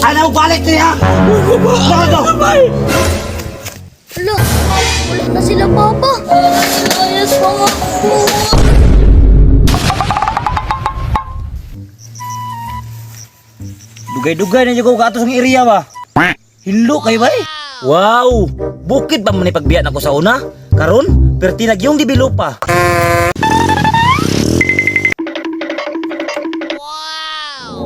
Ano balik niya? Ano to? Wala, wala na sila, Papa. Ayos pa nga po. Dugay-dugay na jud ko kaato sa area ba. Hinlo kay bay. Wow, bukid pa man ni pagbiya nako sa una. Karon, perti na gyung dibilo pa. Wow.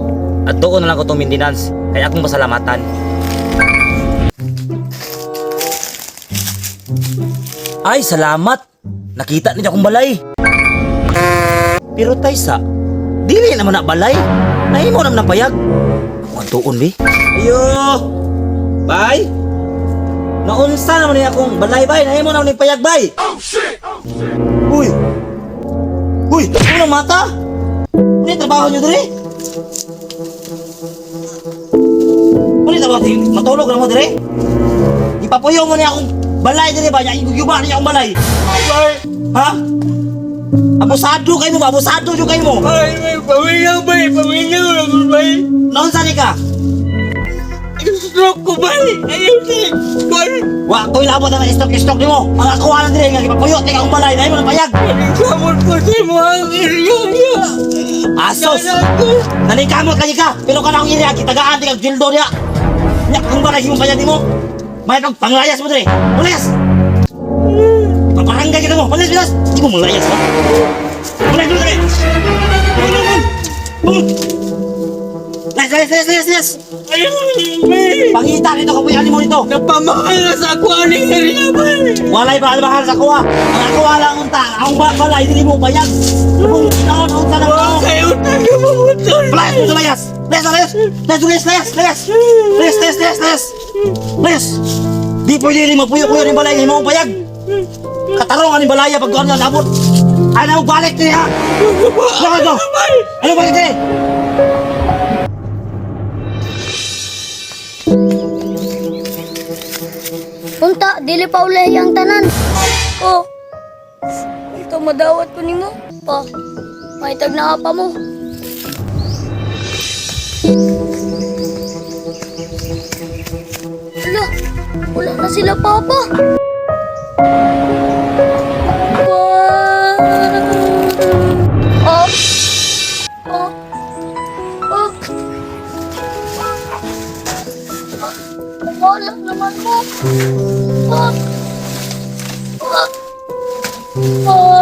At doon na lang ko tong maintenance, kaya akong pasalamatan. Ay, salamat. Nakita niya akong balay. Pero taysa, dili naman na balay. Nahimo naman ng payag. Ako ang tuon, bi. Ayo! Bay! Naunsa naman niya akong balay, bay. Nahimo naman ni payag, bay. Oh, shit! Oh, shit! Uy! Uy! Ano mata? Ano yung trabaho niyo diri? Ano yung trabaho? Matulog na mo diri? Ipapuyo mo niya akong balay diri ba? Iguguba niya akong balay. Bay, Ha? Abusado kayo mo ba? Abusado jud kayo mo. bay, bay, pamingaw, bay, pamingaw lang, bay. Naunsa ni ka? Stroke ko, bay. Ayaw si, bay. Wa ko'y labot ang istok-istok nimo. Ang ako lang diri nga gipapuyo tika akong balay dahil mo nang payag. Samot ko sa mga area niya. Asos. Nanikamot lagi ka. Pero kana akong area gitagaan ti kag jildo niya. Nya kung balay himong payag nimo. May pag panglayas mo diri. Mulayas. Paparangay kita mo. Mulayas, mulayas. Di mo mulayas ba? Mulayas mo diri. Bangon, bangon. Layas, layas, layas, layas, layas. Ayaw, bay. Pangita dito kapuyan nimo dito. Napamahal na sa ako ang area, bay. Walay ba mahal sa kuha? Ang ako lang unta, ang balay dili mo bayag. Lubong taon unta lang Wa tao. kayo tayo mamutol. Layas, layas. Layas, layas. Layas, layas, layas, layas. Layas, layas, layas, layas. Layas. Di pwede ni mapuyo-puyo ni balay mo bayag. Katarong ani balaya pag kuan nga labot. Ano balik niya? Ano to? Ano balik niya? Unta, dili pa ulahi ang tanan. Oh, ito madawat ko nimo. Pa, may tag na pa mo. Wala, wala na sila, Papa. Pa. Oh. Oh. Oh. Wala naman mo. Ah. Ah. Ah.